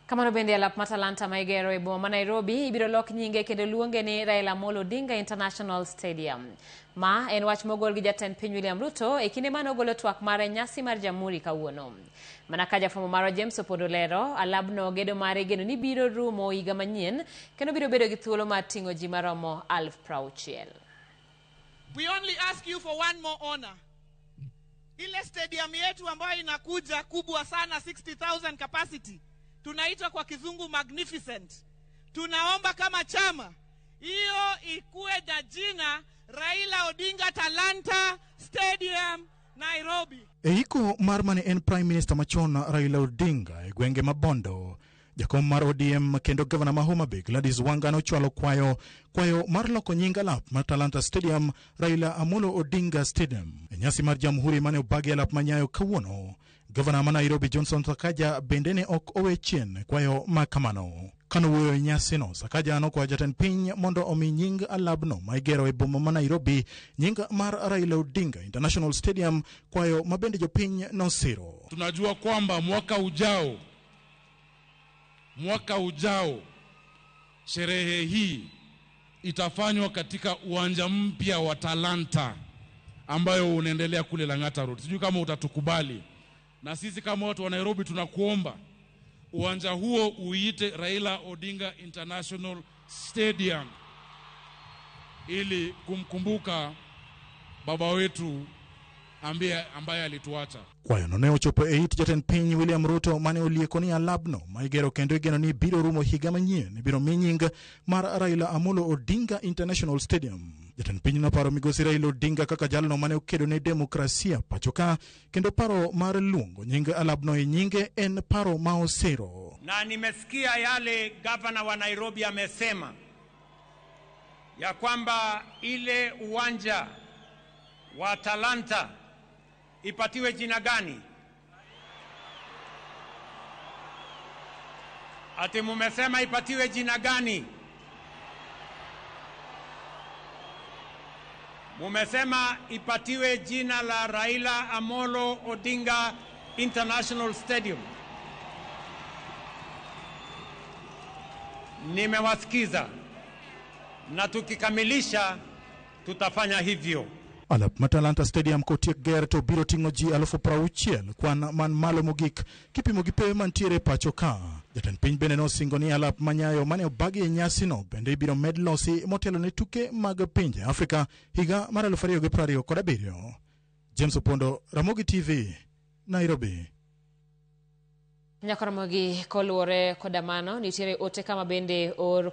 Kamano bende alap mar Talanta ma igero e boma ma Nairobi ibiro lok nyinge kendo luonge ni Raila Amolo Odinga International Stadium. Ma en wach mogol gi jatend piny William Ruto e kinde mane ogolo twak mare nyasi mar Jamhuri kawuono. Mana ka jafwambo marwa James Opondo lero, alabno gedo mare igeno ni biro rumo higa manyien kendo biro bedo gi thuolo mar ting'o ji maromo 60,000. We only ask you for one more honor. Ile stadium yetu ambayo inakuja kubwa sana 60,000 capacity, tunaitwa kwa kizungu magnificent. Tunaomba kama chama hiyo ikuwe na jina Raila Odinga Talanta Stadium Nairobi. E iko mar mane en Prime Minister machon Raila Odinga e gwenge ma Bondo, jakom mar ODM kendo gavana ma Homa Bay Gladys Wanga nochwalo kwayo kwayo mar loko nying alap mar Talanta Stadium Raila Amolo Odinga Stadium. E nyasi mar Jamhuri mane obagi alap ma Nyayo kawuono, gavana ma Nairobi Johnson Sakaja bende ne ok owe chien kwayo ma kamano. Kanowuoyo e nyasino, Sakaja nokwayo jatend piny mondo omi nying alabno ma igero e boma ma Nairobi nying mar Raila Odinga International Stadium, kwayo ma bende jopiny nosiro. Tunajua kwamba mwaka ujao sherehe hii itafanywa katika uwanja mpya wa Talanta ambayo unaendelea kule Lang'ata Road. Sijui kama utatukubali, na sisi kama watu wa Nairobi tunakuomba uwanja huo uiite Raila Odinga International Stadium ili kumkumbuka baba wetu ambaye alituacha. Kwayono ne ochopo e it jatend piny William Ruto mane olieko ni alabno ma igero kendo igeno ni biro rumo higa manyien ibiro mi nying mar Raila Amolo Odinga International Stadium. Jatend piny noparo migosi Raila Odinga kaka jalno mane okedo ne demokrasia pacho ka kendo paro mar luongo nying alabno e nyinge en paro ma osiro. Na nimesikia yale gavana wa Nairobi amesema ya kwamba ile uwanja wa Talanta ipatiwe jina gani? Ati mumesema ipatiwe jina gani? Mumesema ipatiwe jina la Raila Amolo Odinga International Stadium. Nimewasikiza na tukikamilisha tutafanya hivyo. Alap ma Talanta Stadium kotiek ger to biro ting'o ji 60,000 kwan man malo mogik kipimo gi pewe mantiere pacho ka. Jatend piny bende nosingo ni alap ma Nyayo mane obagi e nyasino bende ibiro med losi motelo ne tuke mag pinje Afrika higa mar 2027. James Opondo, Ramogi TV, Nairobi. Nyakoromogi koluwore koda mano nitiere ote kama bende or